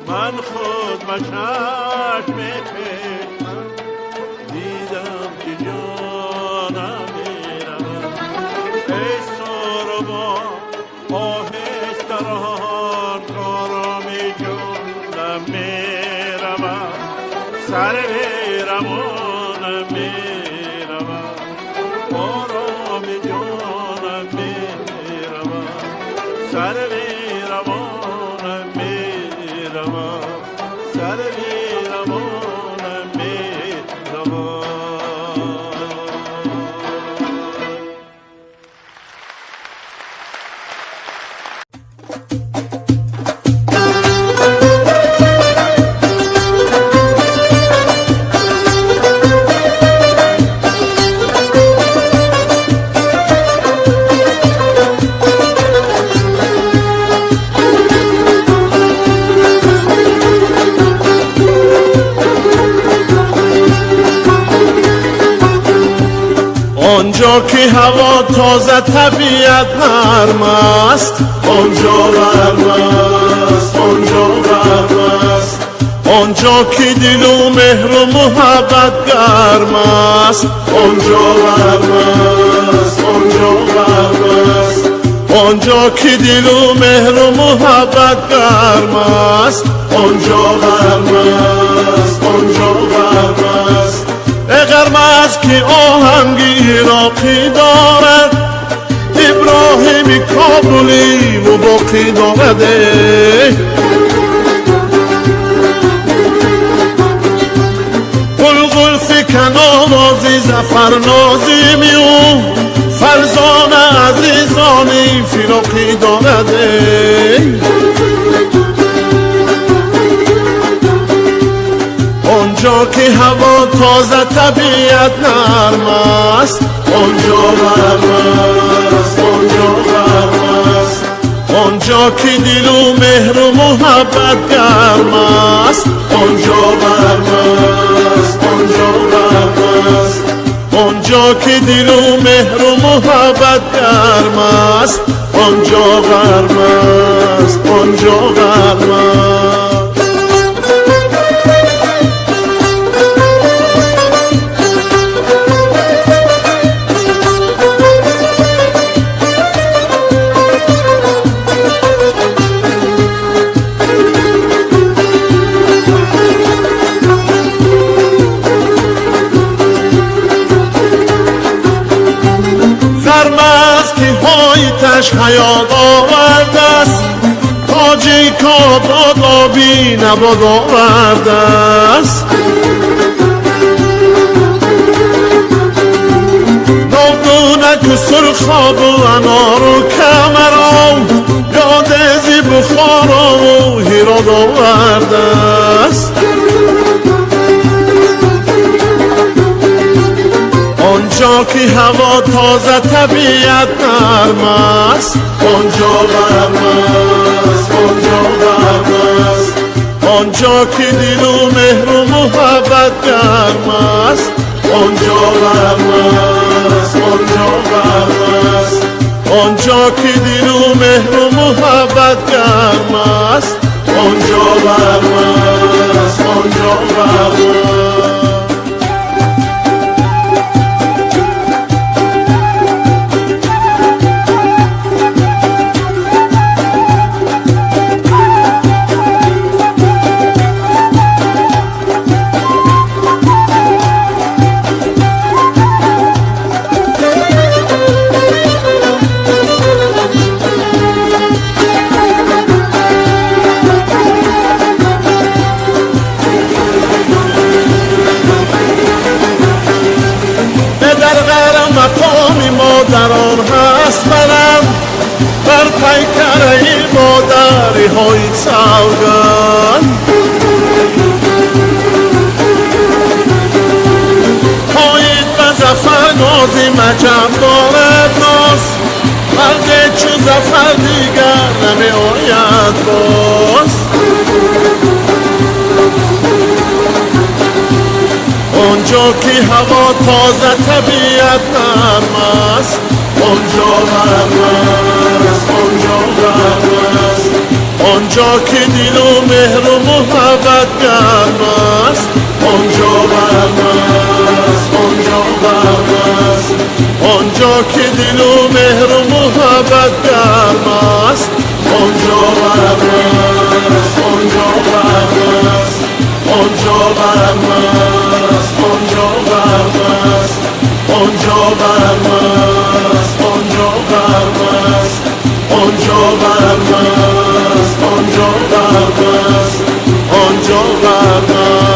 من خود به چشم خویشتن دیدم که جانم می‌رود. ای ساربان آهسته ران، آرام جانم می‌رود، سر روانم می‌رود، آرام جانم می‌رود، سر روانم می‌رود، سر روانم می‌رود. آنجا که هوا تازه طبیعت نرم است، آنجا غرم است، آنجا غرم است. آنجا که دل و مهر و محبت گرم است، آنجا غرم است، آنجا غرم است. آنجا که دل و مهر و محبت گرم است، آنجا غرم است، آنجا غرم است. غرم است که آهنگی عراقی دارد، ابراهیم کابلی و باقی دارد. قلقل فکن آوازی ظفر نازیمی او، فرزانه عزیزانی فراقی دارد. آنجا که هوا تازه طبیعت نرم است، آنجا غرم است، آنجا غرم است. آنجا که دل و مهر و محبت گرم است، آنجا غرم است، آنجا غرم است. آنجا که دل و مهر و محبت گرم است، آنجا غرم است، آنجا غرم است. تش حیات آورده است، تاجیک آباد آبی نباد آورده است. نودونک و سرخاب و انار و کمرام، یاد زی بخارا و هرات آورده است. آنجا که هوا تازه طبیعت نرم است، آنجا غرم است، آنجا غرم است. آنجا که دل و مهر و محبت گرم است، آنجا غرم است، آنجا غرم است. آنجا که دل و مهر و محبت گرم است، آنجا غرم است، آنجا غرم است. مادران هست منم بر پیکره مادری های سوگند، پایید به ظفر نازی مجم دارد ناز، مرد چو ظفر دیگر نمی آید باز. آنجا که هوا تازه طبیعت نرم است، آنجا غرم است، آنجا غرم است. Онҷо ки дилу меҳру муҳаббат гарм аст, онҷо ғарм аст, онҷо ғарм аст. Онҷо ки дилу меҳру муҳаббат гарм аст, онҷо ғарм аст, онҷо ғарм аст. Онҷо ғарм аст, онҷо ғарм аст. Онҷо ғарм аст, онҷо ғарм аст. Онҷо ғарм аст, онҷо ғарм аст. Онҷо ғарм аст.